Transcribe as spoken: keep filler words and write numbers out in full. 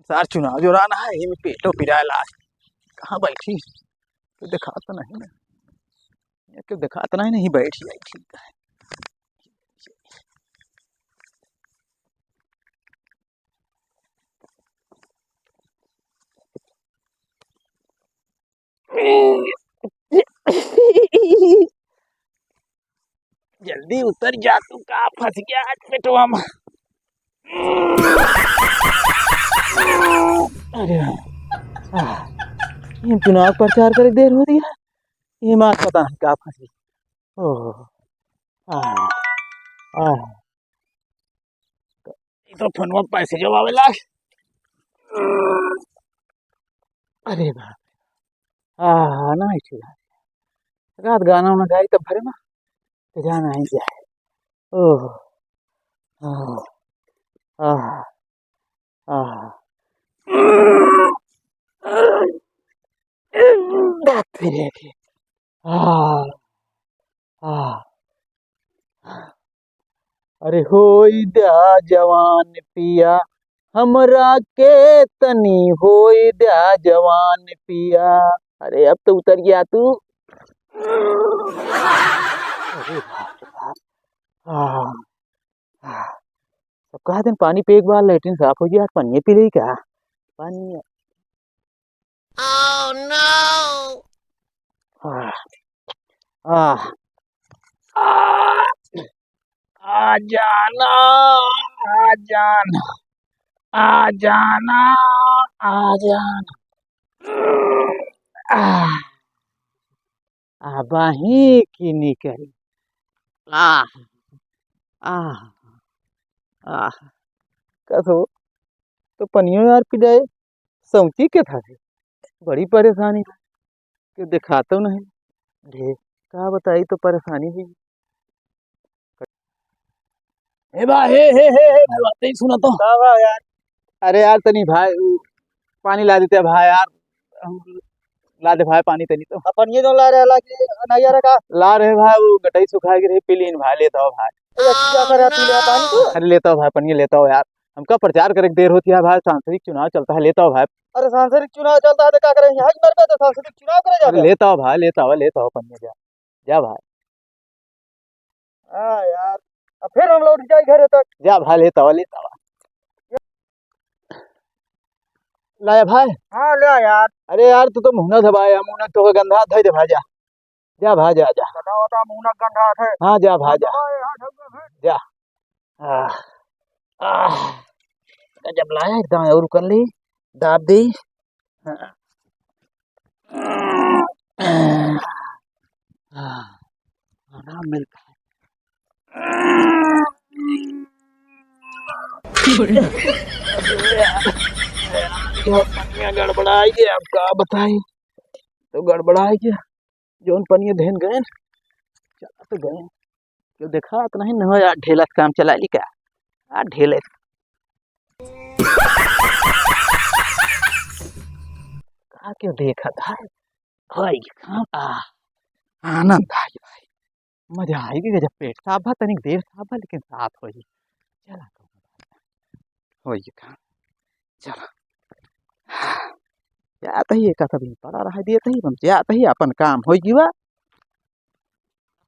सार चुनाव जोराना है, ये में पेटो पिराए लाग। कहाँ बैठी? तो दिखात नहीं ना, ये के दिखात नहीं, नहीं बैठी आई, ठीक है। जल्दी उतर जा तू, का फंस गया आज पेटवा में। अरे, आह, ये चुनाव प्रचार करे देर हो रही है, ये मार पता नहीं का फंस गई। ओह, आह, आह। ई तो फोनवा पैसे जब आवेला। अरे बाप रे। आह, नहीं ठीक है। रात गाना उना गाई तब भरे ना, तो जाना ही जाए। ओह, आह, आह, आह। बाप रे के। आह, आह। अरे होई द्या जवान पिया, हमरा के तनी होई द्या जवान पिया। अरे अब तो उतर गया तू। अरे बाप रे बाप। आह, आह। अब कहा दिन पानी पे एक बार लेटरिन साफ हो गया, पानी पी ले क्या? पानी। Oh no! आह, आह, आह, आ जाना, आ जाना, आ जाना, आ जाना। आह, आबाही की निकरी। आह, आह, आह। कसो, तो पनियो यार पी जाए, सौंची के था। बड़ी परेशानी है, कि दिखातो नहीं। ढे, का बताई तो परेशानी है। ए बा, हे, हे, हे, हे, भाई, बात नहीं सुना तो। का बा यार? अरे यार, तनी भाई, उ, पानी ला देते भाई यार, हम ला दे भाई पानी तनी तो। अपन ये तो ला रहे ला कि नहीं आ रहा का? ला रहे भाई, वो गटई सुखा के रहे, पी लीन भाई, लेता हो भाई। अरे, क्या करे, पी ले पानी तू? अरे, लेता हो भाई, पानी लेता हो यार, हमका प्रचार करे के देर होती है भाई, सांसदिक चुनाव चलता है, लेता हो भाई। अरे, सांसदिक चुनाव चलता है तो क्या करेंगे? आज मर गए तो सांसदिक चुनाव करे अरे, जाते हैं। लेता हो भाई, लेता हो, लेता हो पानी, जा, जा भाई। हाँ यार, अब फिर हम लौट जाए घरे तक। जा भाई, लेता हो, लेता हो। लाया भाई? हाँ, ले यार। अरे यार, तू तो मुहना धबाया, मुहना तो गंधा धई दे भाई, जा। जा भाई, जा, जा। बताओ, बताओ, मुहना गंधा है। हाँ, जा भाई, जा। बताओ, यहाँ धउआ है। जा। आह, आह। जब लाया एकदम और कर ली, दाब दी। हाँ। आह, आराम मिलता है। पनिया गड़बड़ाई गया, अब का बताई, तो गड़बड़ाई गया। जौन पनिया धेन गए, चला तो गए। क्यों देखा तो नहीं, न यार, ढेला से काम चला ली का? आ ढेले। का क्यों देखा था? होई काम, आ, आनंद आई भाई, मजा आई कि गजब। पेट साफ बा, तनिक देर साफ बा, लेकिन साफ होई। चला तो, होई काम, चला। जात ही एक आध दिन पड़ा रहा, देत ही हम जात ही, अपन काम होई गवा।